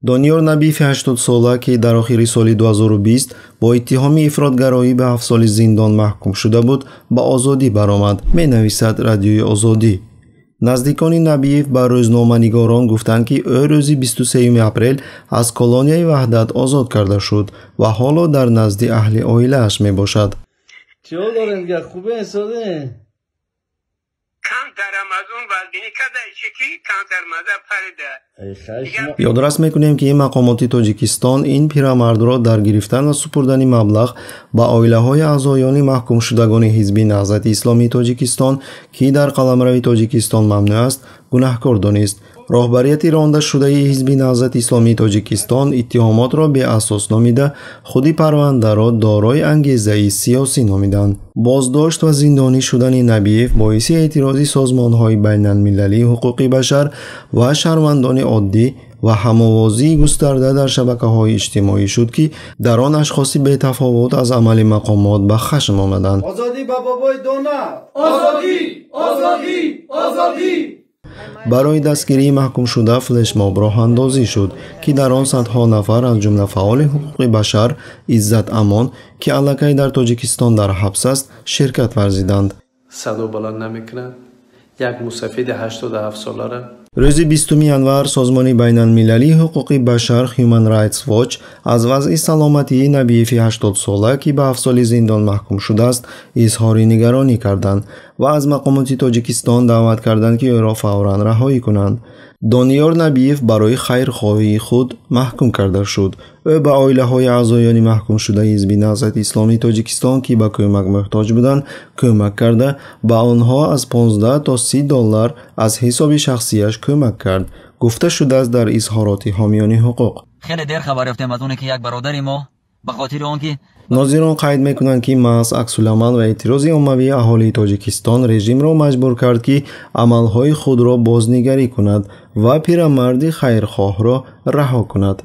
Дониёр Набиеви 80-сола, ки дар охири соли 2020 бо иттиҳоми ифротгароӣ ба 7 соли зиндон маҳкум шуда буд, ба озодӣ баромад, менависад Радиои Озодӣ. Наздикони Набиев ба рӯзноманигорон гуфтанд, ки ӯ рӯзи 23 апрел аз колонияи Ваҳдат озод карда шуд ва ҳоло дар назди аҳли оилааш мебошад. Чиҳо дорем га? Хубе соде? Ёдрас мекунем, ки мақомоти Тоҷикистон ин пирамардро дар гирифтан ва супурдани маблағ ба оилаҳои аъзоёни маҳкумшудагони Ҳизби Наҳзати Исломии Тоҷикистон, ки дар қаламрави Тоҷикистон мамнӯъ аст, гунаҳкор донист. Роҳбарияти рондашудаи Ҳизби Наҳзати Исломии Тоҷикистон иттиҳомотро беасос номида, худи парвандаро дорои ангезаи сиёсӣ номиданд. Боздошт ва зиндонӣ шудани Набиев боиси эътирози созмонҳои байналмилалии ҳуқуқи башар ва шаҳрвандони оддӣ ва ҳамовозии густарда дар шабакаҳои иҷтимоӣ шуд, ки дар он ашхоси бетафовут аз амали мақомот ба хашм омаданд. Озодӣ ба бобои дона! Озодӣ! Озодӣ! Озодӣ! Барои дастгирии маҳкумшуда флешмоб роҳандозӣ шуд, ки дар он садҳо нафар, аз ҷумла фаъоли ҳуқуқи башар Иззат Амон, ки аллакай дар Тоҷикистон дар ҳабс аст, ширкат варзиданд. Садо баланд намекунад. Як мусафиди 87 солара. Рӯзи 20 январ Созмони байналмилалии ҳуқуқи башар Human Rights Watch аз вазъи саломатии Набиеви 80-сола, ки ба 7 соли зиндон маҳкум шудааст, изҳори нигаронӣ карданд ва аз мақомоти Тоҷикистон даъват карданд, ки ӯро фавран раҳоӣ кунанд. Дониёр Набиев барои хайрхоҳии худ маҳкум карда шуд. Ӯ ба оилаҳои аъзоёни маҳкумшудаи Ҳизби Наҳзати Исломии Тоҷикистон, ки ба кӯмак муҳтоҷ буданд, кӯмак карда, ба онҳо аз 15 то 30 доллар аз ҳисоби шахсияш кӯмак кард, гуфта шудааст дар изҳороти ҳомиёни ҳуқуқ. Хеле дер хабар ёфтем аз оне, ки як бародари мо ба хотири он ки Нозирон қайд мекунанд, ки маҳз аксуламал ва эътирози оммавии аҳолии Тоҷикистон режимро маҷбур кард, ки амалҳои худро бознигарӣ кунад ва пирамарди хайрхоҳро раҳо кунад.